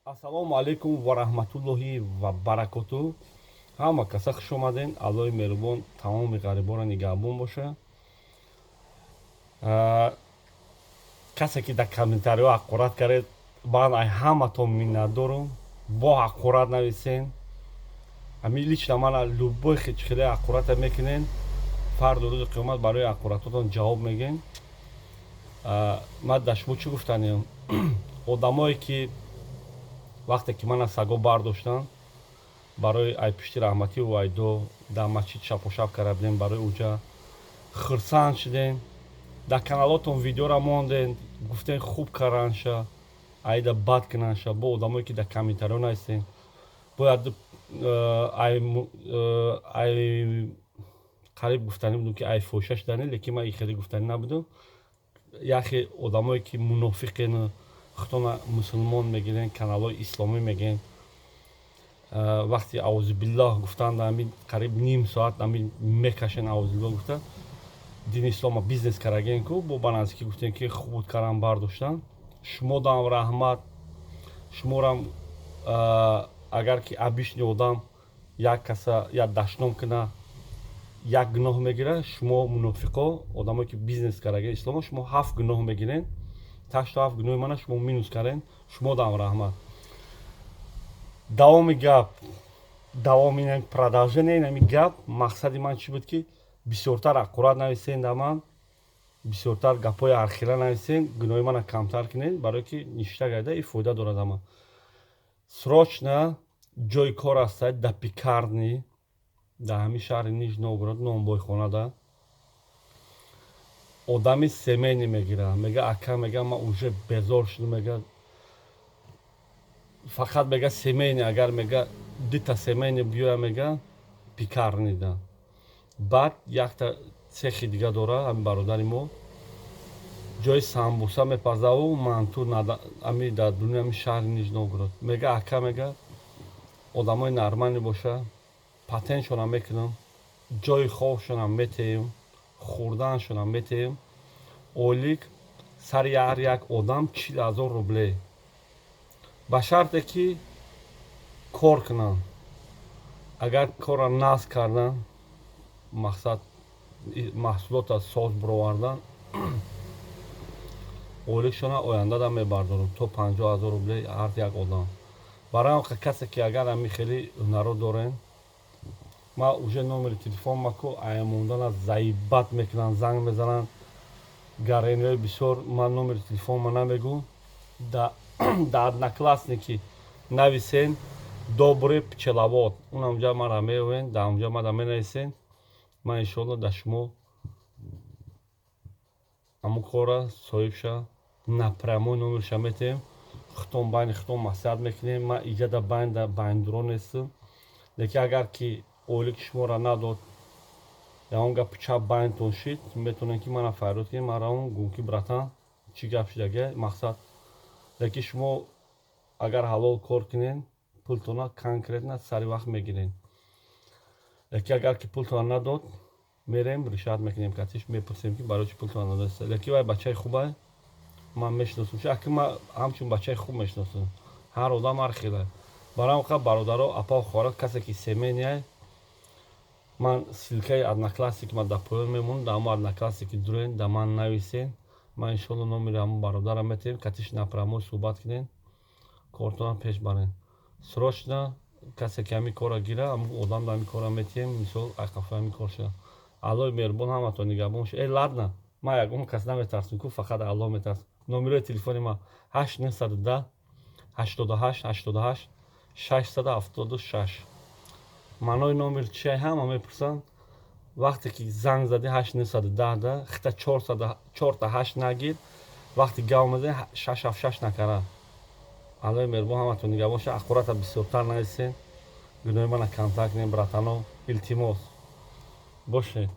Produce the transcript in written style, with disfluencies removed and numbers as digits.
Ассалому алайкум ва раҳматуллоҳи ва баракоту. Ҳама каса хуш омаден. Аллоҳи меҳрубон тамоми ғарибонро нигаҳбон боша. Касе ки дар комментариҳо ҳақорат кардед, ман ай ҳаматон миннатдорум. Бо ҳақорат нависен. Ами лично мана любой хеле ҳақората мекунен, фарду рӯзи қиёмат барои ҳақоратотон ҷавоб мегӯем. Ман дар шумо чӣ гуфтанем? Одамое ки вақте ки мана саго бардоштанд барои ай пишти раҳматӣ Увайдо дар масҷид шапошап карда будем, барои уҷа хурсанд шудем, дар каналотон видеора мондем, гуфтем, хуб карданша, айда бад кунанша. Бо одамое ки дар комментариҳо нависем, бояд ай қариб гуфтанӣ будум, ки ай фоҳиша шудани, лекин ман хеле гуфтанӣ набудум. Яхе одамое ки мунофиқену худтона мусулмон мегирен, каналҳои исломӣ мегӯен, вақти аузубиллоҳ гуфтанд, ами қариб ним соат ами мекашен аузубиллоҳ гуфта, дини ислома бизнес кардаген ку. Бо ба наздикӣ гуфтем, ки хуб карам бардоштан. Шумодам раҳмат, шуморам. Агар ки обычный одам як каса як дашном куна, як гуноҳ мегирад, шумо мунофиқо, одамое ки бизнес кардаген ислома, шумо ҳафт гуноҳ мегирен. Ташту ҳафт гуноҳи мана шумо минус карден. Шумодам раҳмат. Давоми гап, давоми продолжение нами гап, мақсади ман чӣ буд, ки бисёртар ҳақорат нависен дар ман, бисёртар гапҳои ҳархела нависен, гуноҳи мана камтар кунед, барое ки ништа гайда и фоида дорад. Ама срочно ҷои кор ҳастад дар пекарни, дар ҳамин шаҳри Нижний Новгород, нонбойхонада одами семейный мегирад. Мега: «Ака, мега, ман уже безор шудам». Мега, фақат, мега, семейный, агар, мега, дита семейный биёя, мега, пекарнида. Баъд якта цехи дига дора ҳамин бародари мо, ҷои самбуса мепазаву манту, ами дар дуни ами шаҳри Нижний Новгород. Мега: «Ака, мега, одамои нормальный боша, патентшонам мекунам, ҷои хобшонам метеем, хӯрданшонам метеем. Ойлик сари ҳар як одам 40 000 рубле, ба шарте ки кор кунанд. Агар корра насб кардан, мақсад маҳсулота соз бировардан, ойликшона ояндада мебардорам то 50 000 рубле ҳар як одам». Барои он касе ки агар ами хеле ҳунаро дорем, ма уже номери телефон маку аямондана заибат мекунанд, занг мезананд гарениҳои бисёр. Ман номери телефонма намегӯм. Да Одноклассники нависен «Добрый пчеловод», унамҷа мара меоен, дар онҷа мара менависен. Ман иншоалло дар шумо ҳамун корра соҳибша напрямую номерша метиҳем. Худтон байни худтон маслиҳат мекунем. Ман иҷада байнда байндуро нестам, лекин агар ки ойлики шуморо надод, ягон гапи чап байнтон шид, метавонем ки мана фарёд кунем, ман равон гӯм, ки братан, чӣ гап шидаге, мақсад. Лекин шумо агар ҳалол кор кунен, пултона конкретно сари вақт мегирен. Лекин агар ки пултона надод, мерем, решать мекунем катиш, мепурсем, ки барои чӣ пултона надоста. Лекин вай бачаи хубай, ман мешиносам, аки ман ҳамчун бачаи хуб мешиносам. Ҳар одам ҳар хела. Барои он бародаро, апау, хоҳарот, касе ки семейный, ман ссылкаи Одноклассники ма дар поён мемонам. Дар ҳамон Одноклассники дурен, дар ман нависен. Ман иншоалло номери ҳамон бародарам метиҳем, катиш напрямую суҳбат кунен, кортона пеш барен. Срочно касе ки ҳамин корро гира, ҳамон одам дар ҳамин корро метиҳем, мисол, айқафои ҳамин кор шуда. Аллоҳи меҳрубон ҳаматон нигаҳбон шуд. Э, ладно, ман ягон кас наметарсам ку, фақат Аллоҳ метарсам. Номерои телефони ман 8 910 88 88 676. Маънои номер чия, ҳама мепурсанд. Вақте ки занг задӣ 8 910 да хита чорта ҳашт нагир, вақти гав мезанӣ, шаш ҳафт шаш накара. Аллоҳи меҳрубон ҳаматон нигаҳбон шуд. Ҳақората бисёртар нависен, гуноҳи мана камтар кунем, братано, илтимос бошед.